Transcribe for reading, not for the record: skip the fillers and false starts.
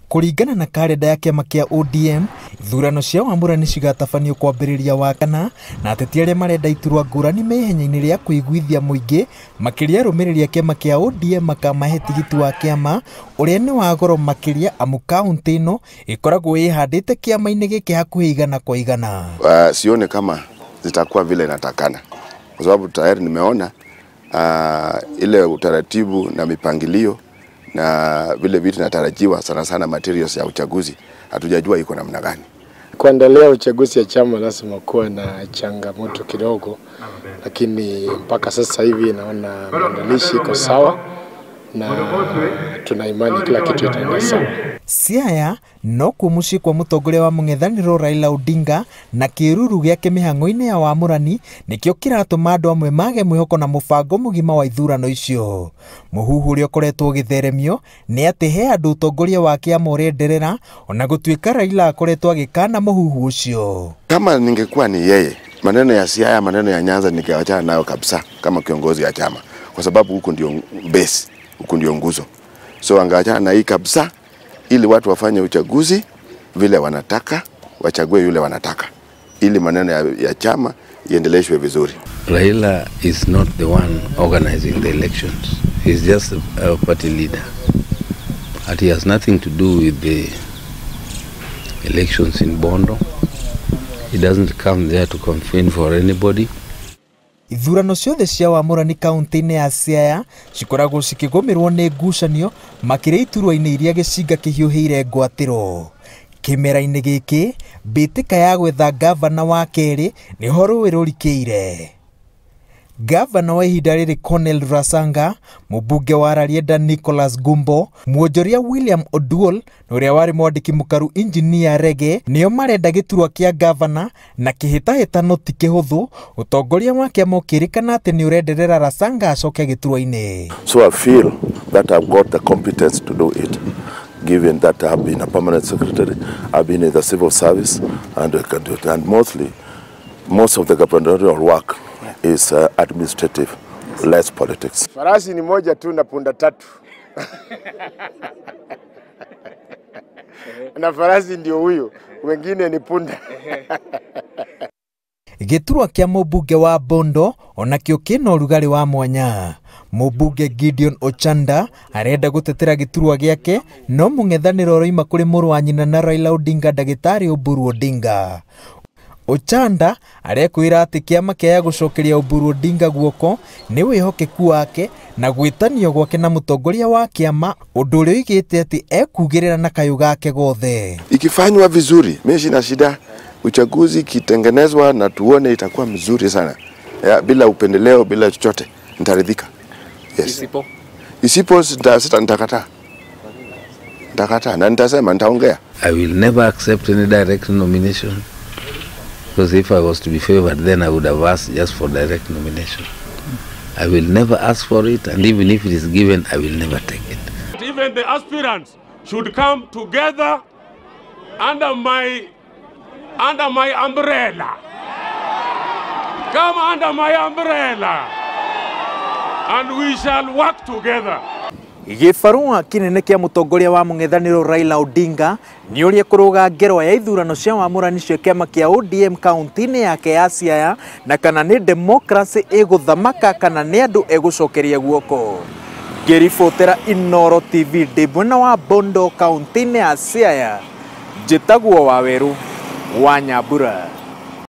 Kũringana na karenda ya kĩama kĩa ODM, ithurano cia wamũrani cigatabanio kwambĩrĩria Wakana, na ateti arĩa marenda iturwa ngũrani me ihenya-inĩ rĩa kũiguithia mũingĩ, makĩria arũmĩrĩri a kĩama kĩa ODM makamahe tigiti wa kĩama ũrĩa nĩ wa goro makĩria amu kaũntĩ ĩno ĩkoragwo ĩhandĩte kĩama-inĩ gĩkĩ hakuhĩ 100%. Sione kama zitakuwa vile inatakana, kwa sababu tayari nimeona ile utaratibu na mipangilio na vile vitu natarajiwa, sana sana materials ya uchaguzi hatujajua iko namna gani. Kuendelea uchaguzi ya chama lazima kuwa na changamoto kidogo, lakini mpaka sasa hivi naona maandalizi iko sawa na tuna imani kila kitu itaenda sawa. Siaya no kuo muciĩ kwa mũtongoria wa mũng'ethanĩro Raila Odinga na kĩruru gĩake mĩhang'o-inĩ ya wamũrani nĩkĩo kĩratũma andũ amwe mage mwĩhoko na mũbango mũgima wa ithurano icio. Mũhuhu ũrĩa ũkoretwo ũgĩtheremio nĩ atĩ he andũ ũtongoria wa kĩama ũrenderera ona gũtuĩka Raila akoretwo agĩkana mũhuhu ũcio. Kama ningekuwa ni yeye, maneno ya Siaya, maneno ya Nyanza ningewachana nayo kabisa kama kiongozi ya chama, kwa sababu huko ndio base, huko ndio nguzo. So angeachana na hii kabisa ili watu wafanye uchaguzi vile wanataka, wachague yule wanataka, ili maneno ya chama iendeleshwe vizuri. Raila is not the one organizing the elections. He's just a party leader. And he has nothing to do with the elections in Bondo. He doesn't come there to campaign for anybody. Ithurano ciothe cia wamũrani kaũntĩ-inĩ ya Siaya cikoragwo cikĩgũmĩrwo nĩ ngucanio makĩria iturwa-inĩ iria gĩcinga kĩhiũhĩire ngwatĩro. Kĩmera-inĩ gĩkĩ mbĩtĩka ya gwetha ngavana wa kerĩ nĩho rũĩ rũrikĩire. Gavana wa ihinda rĩrĩ Cornel Rasanga, mũmbunge wa Rarieda Nicholas Gumbo, mwonjoria William Oduol na ũrĩa warĩ mwandĩki mũkaru Engineer Rege nĩo marenda gĩturwa kĩa gavana, na kĩhĩtahĩtano ti kĩhũthũ, ũtongoria wa kĩama ũkĩrĩkana atĩ nĩ ũrenderera Rasanga acoke gĩturwa-inĩ. So I feel that I've got the competence to do it, given that I've been a permanent secretary, I've been in the civil service, and I can do it. And most of the gubernatorial work is administrative, less politics. Farasi ni moja tu na punda tatu. Na farasi ndio huyo, wengine ni punda. Gĩturwa kĩa mũmbunge wa Bondo onakĩo kĩna ũrugarĩ wa mwanya. Mũmbunge Gideon Ochanda arenda gũtetera gĩturwa gĩake, no mũng'ethanĩro ũroima kũrĩ mũrũ wa nyina na Raila Odinga ndagĩtarĩ Oburu Odinga. Ochanda arekwĩra atĩ kĩama kĩa gũcokeria Oburu Odinga guoko nĩ wĩhokeku wake na gwĩtanio gwake na mũtongoria wa kĩama, ũndũ ũrĩa oigĩte atĩ ekugĩrĩra na kayũ gake gothe. Ikifanywa vizuri, mimi sina shida. Uchaguzi ikitengenezwa na tuone itakuwa mzuri sana. Ya, bila upendeleo, bila chochote, nitaridhika. Yes. Isipo? Isipo nitakataa. Nitakataa na nitasema, nitaongea. I will never accept any direct nomination. Because if I was to be favored, then I would have asked just for direct nomination. I will never ask for it, and even if it is given, I will never take it. Even the aspirants should come together under my umbrella. Come under my umbrella, and we shall work together. Gĩbarũa kĩnene kĩa mũtongoria wa mũng'ethanĩro Raila Odinga nĩ ũrĩa kũrũga ngerwa ya ithurano cia wamũrani cia kĩama kĩa ODM kaũntĩ-inĩ yake ya Siaya, na kana nĩ democracy ĩgũthamaka kana nĩ andũ egũcokeria guoko. Ngĩribotera Inooro TV ndĩ mwena wa Bondo kaũntĩ-inĩ ya Siaya, njĩtagwo Wawerũ wa Nyambura.